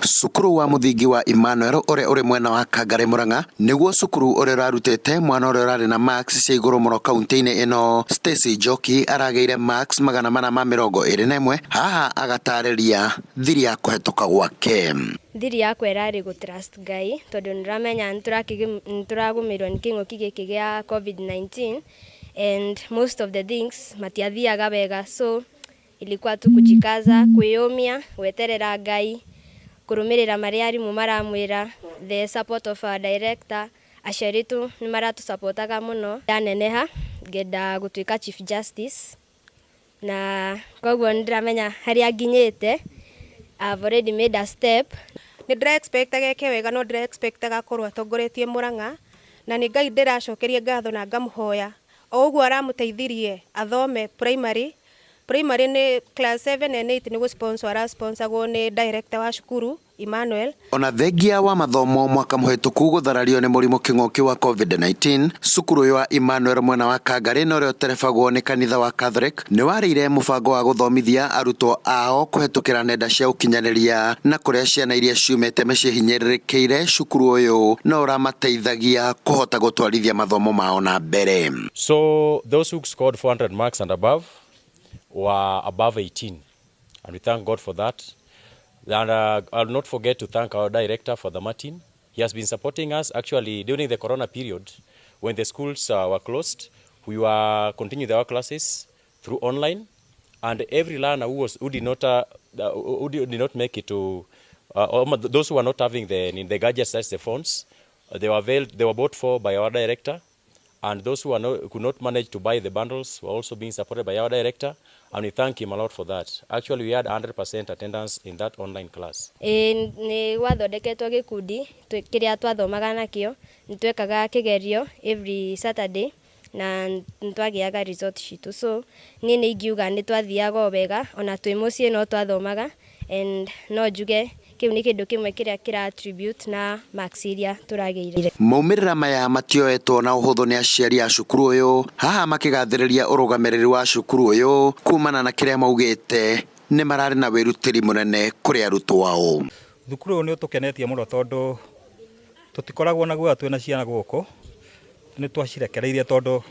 Cukuru wa mũthingi wa Emmanuel ũrĩa ũrĩ mwena wa Kangarĩ Murang'a nĩguo cukuru ũrĩa ũrarutĩte mwana ũrĩa ũrarĩ na marks cia igũrũ mũno kaunti-inĩ ĩno. Stacy Njoki aragĩire marks 421, haha agatarĩria thiri ya kũhetũka gwake. Thiri yakwa ĩrarĩ gũ trust Ngai tondũ nĩũramenya nĩtũragũmĩirwo nĩ kĩng'ũki gĩkĩ gĩa Covid-19 and most of the things matiathiaga wega, so ilikuwa tu kujikaza, kwĩyũmia, gweterera Ngai, kũrũmĩrĩra marĩa arimũ maramwĩra, the support of our director, aciari aitũ nĩ maratũsapotaga mũno. Ndaneneha ngenda gũtuĩka Chief Justice na koguo nĩ ndĩramenya harĩa nginyĩte, I've already made a step. Nĩ ndĩra expect eke wega, no ndĩra expect akorwo atongoretie Murang'a, na nĩ Ngai ndĩracokeria ngatho na ngamũhoya o ũguo aramũteithirie athome primary. Primary nĩ class 7 and 8, nĩ gũ sponsor arasponsagwo nĩ director wa cukuru Emmanuel. Ona thengia wa mathomo mwaka mũhĩtũku gũtharario nĩ mũrimũ kĩng'ũki wa COVID-19, cukuru ũyũ wa Emmanuel mwena wa Kangarĩ na ũrĩa ũterebagwo nĩ kanitha wa Catholic nĩ warĩire mũbango wa gũthomithia arutwo ao kũhetũkĩra nenda cia ũkinyanĩria, na kũrĩa ciana iria ciumĩte mĩciĩ hinyĩrĩrĩkĩire cukuru ũyũ no ũramateithagia kũhota gũtwarithia mathomo mao na mbere. So those who scored 400 marks and above were above 18, and we thank God for that. And I'll not forget to thank our director, Father Martin. He has been supporting us actually during the corona period when the schools were closed. We were continuing our classes through online, and every learner who did not make it to those who were not having the gadgets, that's the phones, they were availed, they were bought for by our director, and those who could not manage to buy the bundles were also being supported by our director, and we thank him a lot for that. Actually, we had 100% attendance in that online class. Ĩĩ, nĩ gwathondeketwo gĩkundi kĩrĩa twathomaga nakĩo, nĩ twekaga kĩgerio every Saturday na nĩ twagĩaga result citũ, so niĩ nĩ ingiuga nĩ twathiaga o wega, ona twĩ mũciĩ no twathomaga, and no njuge kĩu nĩ kĩndũ kĩmwe kĩrĩa kĩra attribute na marks iria tũragĩire. Maumĩrĩra maya matioetwo na ũhũthũ nĩ aciari a cukuru ũyũ, haha makĩgathĩrĩria ũrũgamĩrĩri wa cukuru ũyũ kumana na kĩrĩa maugĩte nĩ mararĩ na wĩrutĩri mũnene kũrĩ arutwo ao. Thukuru ũyũ nĩ ũtũkenetie mũno tondũ tũtikoragwo na guoya twĩna ciana gũkũ, nĩ twacirekereirie tondũ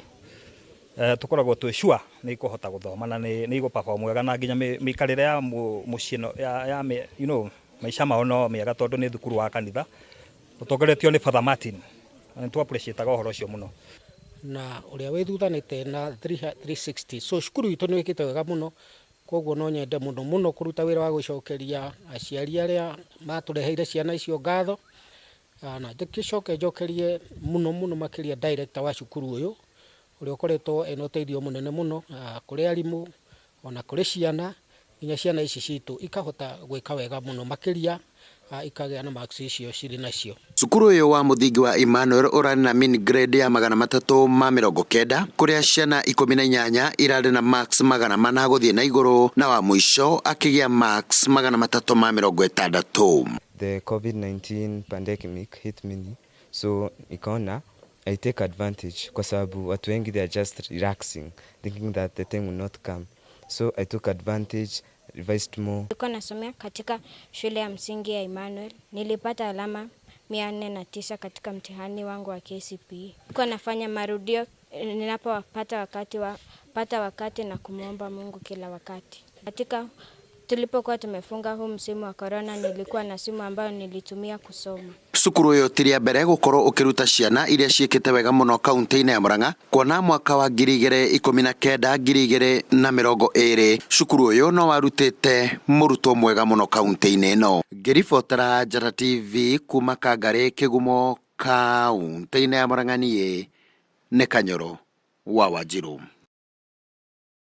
tũkoragwo twĩ sure nĩ ikũhota gũthoma na nĩ igũ perform wega, na nginya mĩikarĩre ya mũciĩ ya maica mao no mĩega tondũ nĩ thukuru wa kanitha ũtongoretio nĩ Father Martin, na nĩ tũ appreciate ũhoro ũcio mũno. Na ũrĩa wĩthuthanĩte na 360, so cukuru itũ nĩ wĩkĩte wega mũno, koguo no nyende mũno mũno kũruta wĩra wa gũcokeria aciari arĩa matũreheire ciana icio ngatho, na ngĩcoke njokerie mũno mũno makĩria director wa cukuru ũyũ ũrĩa ũkoretwo ena ũteithio mũnene mũno kũrĩ arimũ ona kũrĩ ciana, nginya ciana ici citũ ikahota gwĩka wega mũno makĩria, ikagĩa na marks icio cirĩ nacio. Cukuru ũyũ wa mũthingi wa Emmanuel ũrarĩ na mean grade ya 390, kũrĩa ciana 18 irarĩ na marks 400 gũthiĩ na igũrũ, na wa mũico akĩgĩa marks 360. The COVID-19 pandemic hit me, so nikaona I take advantage kwa sababu watu wengi, they are just relaxing, thinking that the time will not come. So I took advantage, revised more. Nilikuwa nasomea katika shule ya msingi ya Emmanuel. Nilipata alama 409 katika mtihani wangu wa KCPE. Nilikuwa nafanya marudio ninapopata wakati wa pata wakati na kumwomba Mungu kila wakati. Katika tulipokuwa tumefunga huu msimu wa corona, nilikuwa na simu ambayo nilitumia kusoma. Cukuru ũyũ ti rĩa mbere gũkorwo ũkĩruta ciana iria ciĩkĩte wega mũno kaunti-inĩ ya Murang'a, kuona mwaka wa 2019 2020 cukuru ũyũ no warutĩte mũrutwo mwega mũno kaunti-inĩ ĩno. Ngĩribotera Njata TV kuma Kangarĩ Kĩgumo kaunti-inĩ ya Murang'a, niĩ nĩ Kanyoro wa Wanjiru.